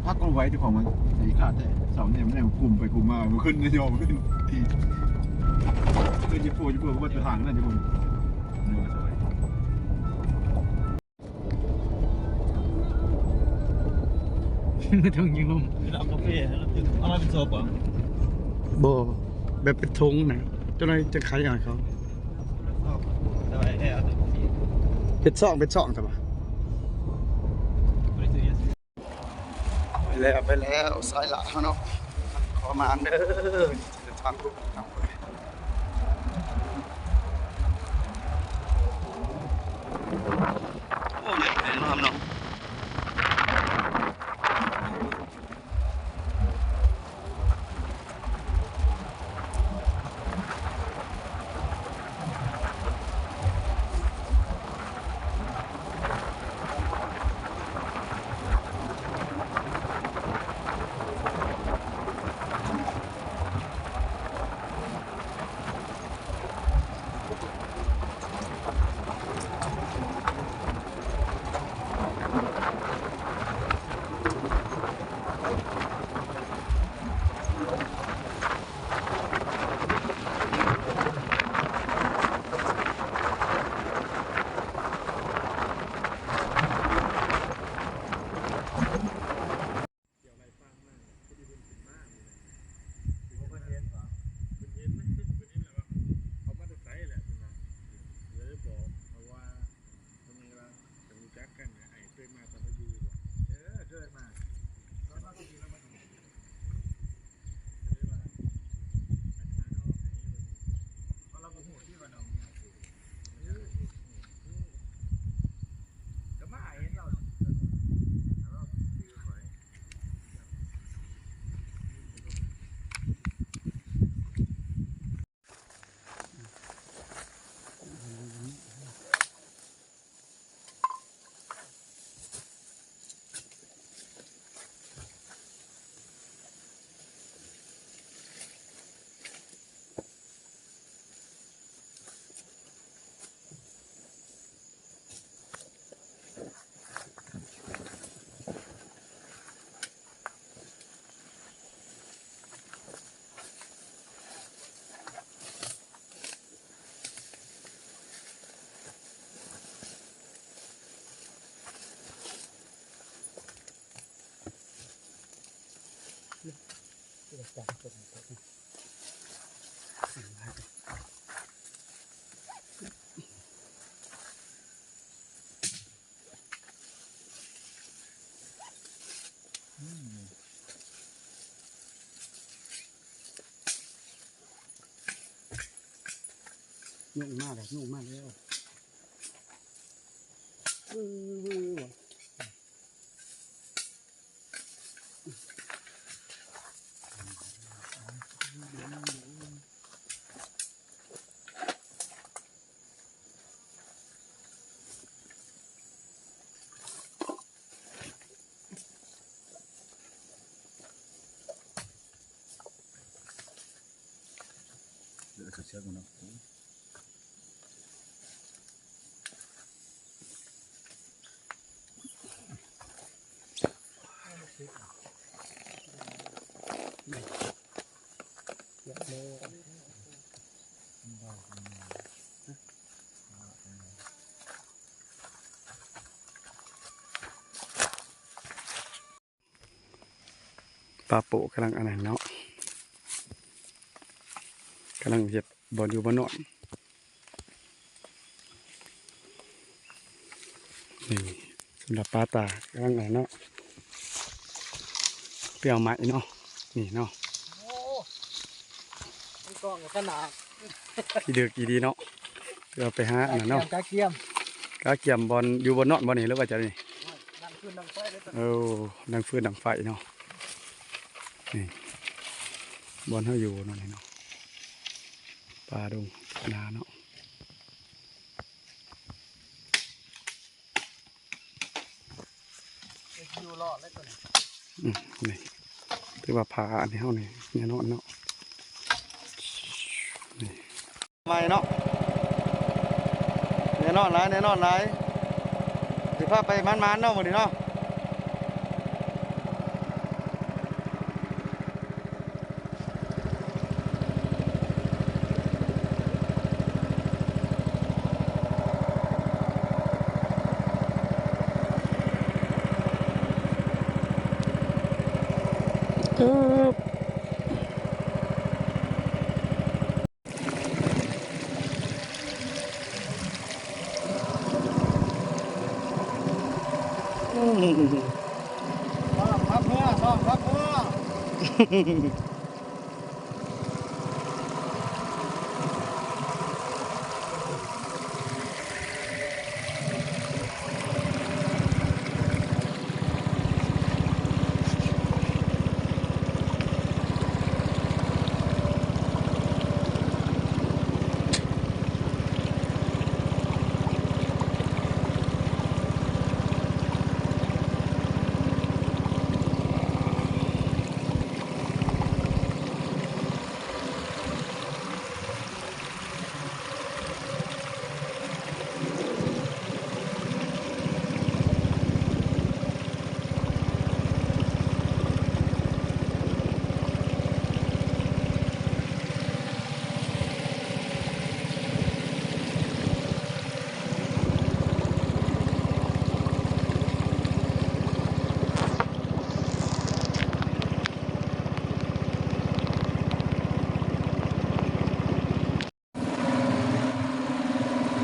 ພັກກໍໄວເຈົ້າຂອງມັນ ຊິຂາດແທ້. ເສົານີ້ມັນຍັງກຸມໄປກຸມມາ ບໍ່ຂຶ້ນ ບໍ່ຂຶ້ນ ຂຶ້ນຢູ່ພຸ້ນ ຢູ່ພຸ້ນ ບໍ່ໄປທາງນັ້ນຢູ່ພຸ້ນ. ຖົງຍິງລົມ ເອົາມາເປັນສອບບໍ່? ບໍ່ ແບບເປັນຖົງນະ ເຈົ້າໜ້າທີ່ຈະຂາຍໃຫ້ເຂົາ ເປັນຊອງ ເປັນຊອງ ແຕ່ວ່າ ໄປແລ້ວ ໄປແລ້ວ ສາຍຫຼ້າເຮົາເນາະ ຂໍມາເດີ ເດີນທາງລຸກນຳ. ໂອ້ ເລືອດແພງເນາະ ເນາະ. ທ່ຽວໄລ່ປາງມາ ພໍດີເພິ່ນຂຶ້ນມານີ້ນະ ໂອ້ ເພິ່ນເຫັນບໍ່? ເພິ່ນເຫັນ ເພິ່ນເຫັນແລ້ວວ່າ ເຂົາມາແຕ່ໃສແຫຼະ ເພິ່ນວ່າ ເລີຍບອກເຂົາວ່າ ເພິ່ນວ່າ ຈະຮູ້ຈັກກັນນະ ອ້າຍເຄີຍມາຕອນລາວຢູ່ບໍ່? ເອີ ເຄີຍມາ ຕອນລາວຢູ່ລາວມາ ເລີຍວ່າ ອັນນັ້ນເອົາໃຫ້ ເພາະລາວບໍ່ຮູ້ທີ່ວ່ານ້ອງເມຍ ເອີ ກໍມາເຫັນລາວ ລາວຊື່ຂ້ອຍ. ຍຸງມາແລ້ວ ຍຸງມາແລ້ວ ເອີ. ປາໂປ້ກຳລັງອັນນັ້ນເນາະ ກຳລັງເຮັດບ່ອນຢູ່ບ່ອນນອນ. ນີ້ສຳລັບປາຕາກຳລັງອັນນັ້ນເນາະ ໄປເອົາໄມ້ເນາະ ນີ້ເນາະ. ໂອ້ ມັນກ້ອງຂະໜາດ ທີ່ເດິກອີ່ດີເນາະ ເພື່ອໄປຫາອັນນັ້ນເນາະ ກະກຽມ ກະກຽມບ່ອນຢູ່ບ່ອນນອນບໍ່ນີ້ ຫຼືວ່າຈະນີ້? ໂອ້ຍ ດັງຟືນດັງໄຟເລີຍ ໂອ້ ດັງຟືນດັງໄຟເນາະ. ນີ້ບ່ອນເຮົາຢູ່ເນາະ ນີ້ເນາະ ປ່າດົງນາເນາະ. ຢູ່ລອດເລີຍຕົວນີ້ ອືມ ນີ້ຖືວ່າຜາອັນນີ້ເຮົານີ້ແນ່ນອນເນາະ ນີ້ ໃໝ່ເນາະ ແນ່ນອນຫຼາຍ ແນ່ນອນຫຼາຍ ຊິພາໄປໝານໆເນາະມື້ນີ້ເນາະ. ອືມ ອືມ ຊອກພັກເມືອ ຊອກພັກເມືອ.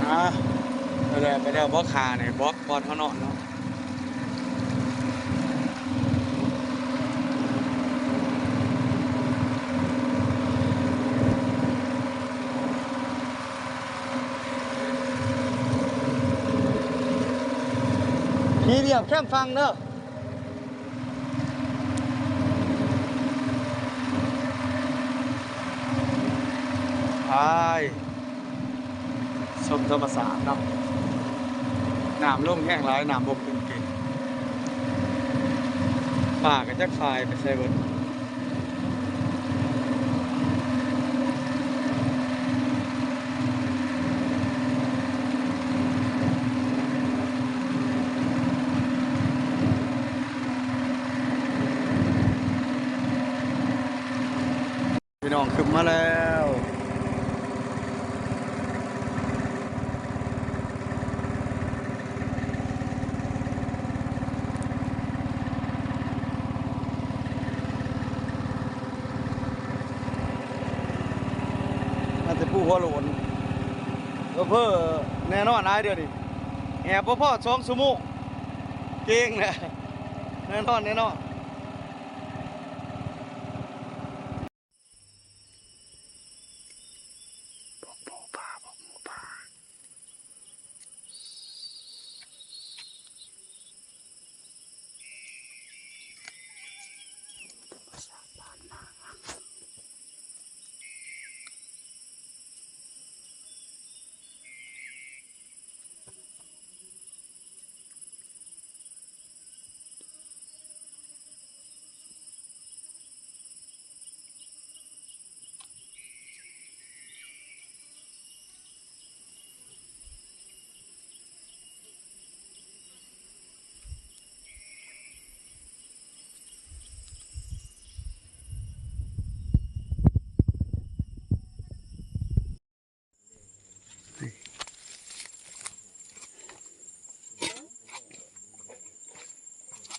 ອ່າ ໄປແລ້ວ ໄປແລ້ວ ບໍ່ຂານີ້ ບອກກ່ອນເຮົານອນເນາະ. ຂີ່ລຽບແຄມຝັ່ງເດີ. ໄປຊົມທຳມະຊາດເນາະ ນ້ຳລົງແຮງຫຼາຍ ນ້ຳບົກເປັນເກດ ປາກະຈັກສາຍໄປໃສເບິດ. ພີ່ນ້ອງຂຶ້ນມາແລ້ວ ມາແຕ່ພູຫົວໂລ້ນ ເພີ້ໆ ແນ່ນອນຫຼາຍດຽວນີ້ ແອບບໍ່ພໍສອງຊົ່ວໂມງ ເກັ່ງແຫຼະ ແນ່ນອນ ແນ່ນອນ.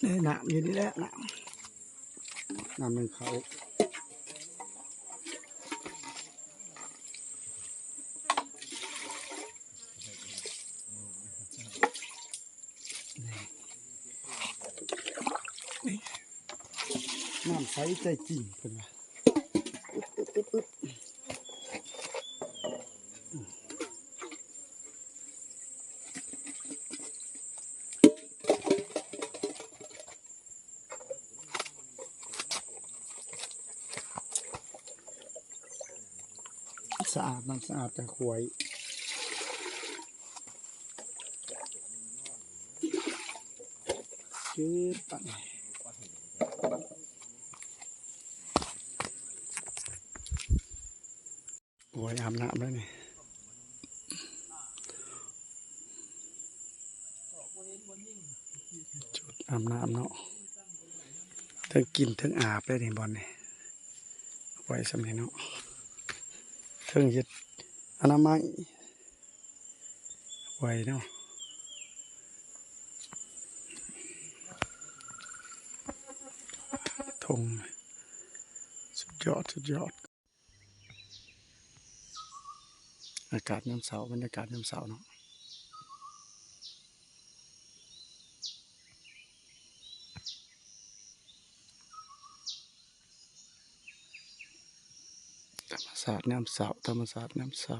ນີ້ ນ້ຳຢູ່ນີ້ແຫຼະ ນ້ຳ ນ້ຳໜຶ່ງເຂົ້າ. ນ້ຳໃສໃຈຈິງເພິ່ນວ່າ. ສະອາດ ນ້ຳສະອາດຈາກຫ້ວຍ. ຈືດ ປານນີ້ ໂອ້ຍ ອາບນ້ຳແລ້ວນີ້ ຈຸດອາບນ້ຳເນາະ ເທິງກິນເທິງອາບເດ້ນີ້ ບ່ອນນີ້ ໄວ້ສ່ຳນີ້ເນາະ ເທິງເຮັດອະນາໄມ ໄວ້ເນາະ ທົ່ງ ຍອດ ສຸດຍອດ. ອາກາດຍາມເຊົ້າ ບັນຍາກາດຍາມເຊົ້າເນາະ. ທຳມະຊາດຍາມເຊົ້າ ທຳມະຊາດຍາມເຊົ້າ.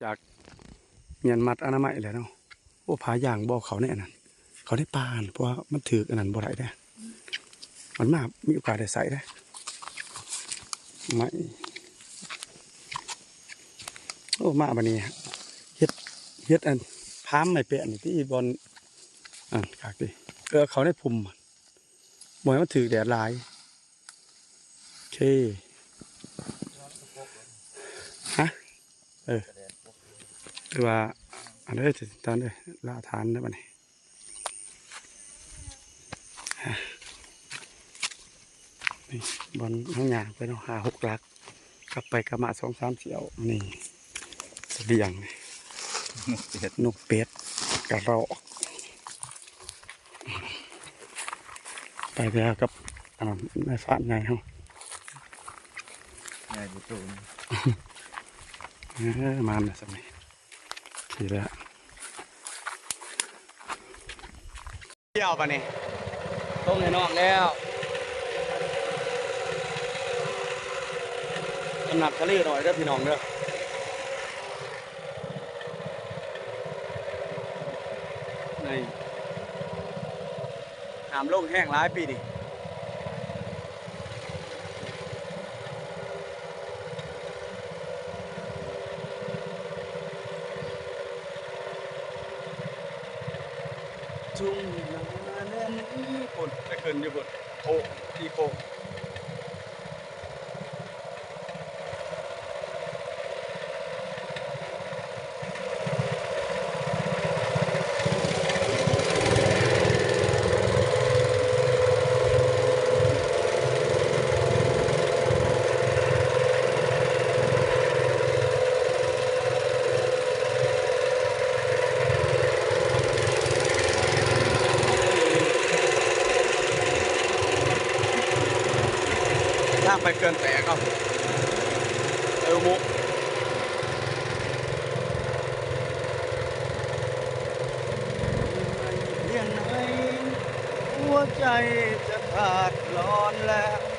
ຈາກແມ່ນມັດອະນາໄມແລ້ວເນາະ. ໂອ້ ຜ້າຢາງບໍ່ເຂົ້າໃນອັນນັ້ນ ເຂົ້າໃນປ່າຫັ້ນ ເພາະວ່າມັນຖືກອັນນັ້ນບໍ່ໄດ້ເດ້ ມັນມາມີໂອກາດໄດ້ໃຊ້ເດ້. ໄມ້ ໂອ້ ມາບັດນີ້ ເຮັດ ເຮັດອັນ ພາມໄມ້ແປ້ນນີ້ຕິ ບ່ອນ ອັນ ຄັກຕິ ເອີ ເຂົ້າໃນພຸ່ມ ບໍ່ໃຫ້ມັນຖືກແດດຫຼາຍ. ໂອເຄ ຮະ ເອີ ຄືວ່າ ອັນເດີ ທ່ານເດີ ລາທານເດີບັດນີ້. ນີ້ບ່ອນເຮົາຍ່າງໄປເນາະ ຫ້າຫົກຫຼັກ ກັບໄປກັບມາສອງສາມຖ້ຽວ. ນີ້ສະບຽງ ນົກເປັດ ນົກເປັດ ກະຮອກ ໄປແລ້ວກັບ ອັນນັ້ນ ນາຍພານໃຫຍ່ເຮົາ ໃຫຍ່ບໍ່ໂຕນະ. ເອີ ມາແລ້ວສ່ຳນີ້ ໂອເຄແລ້ວ. ດຽວບາດນີ້ ລົງໃຫ້ນ້ອງແລ້ວ ນ້ຳໜັກທະເລໜ້ອຍເດີພີ່ນ້ອງເດີ. ນີ້ ນ້ຳລົງແຮງຫຼາຍປີນີ້. ທົ່ງນາແດນນີ້ ພຸ້ນ ໄປຂຶ້ນຢູ່ພຸ້ນ ໂອ້ ທີ່ໂປ້. ທາງໄປເຂື່ອນແຕກເນາະ ເອີ ມຸກ ພຽງໃດ ຫົວໃຈຈະຂາດລອນແລ້ວ.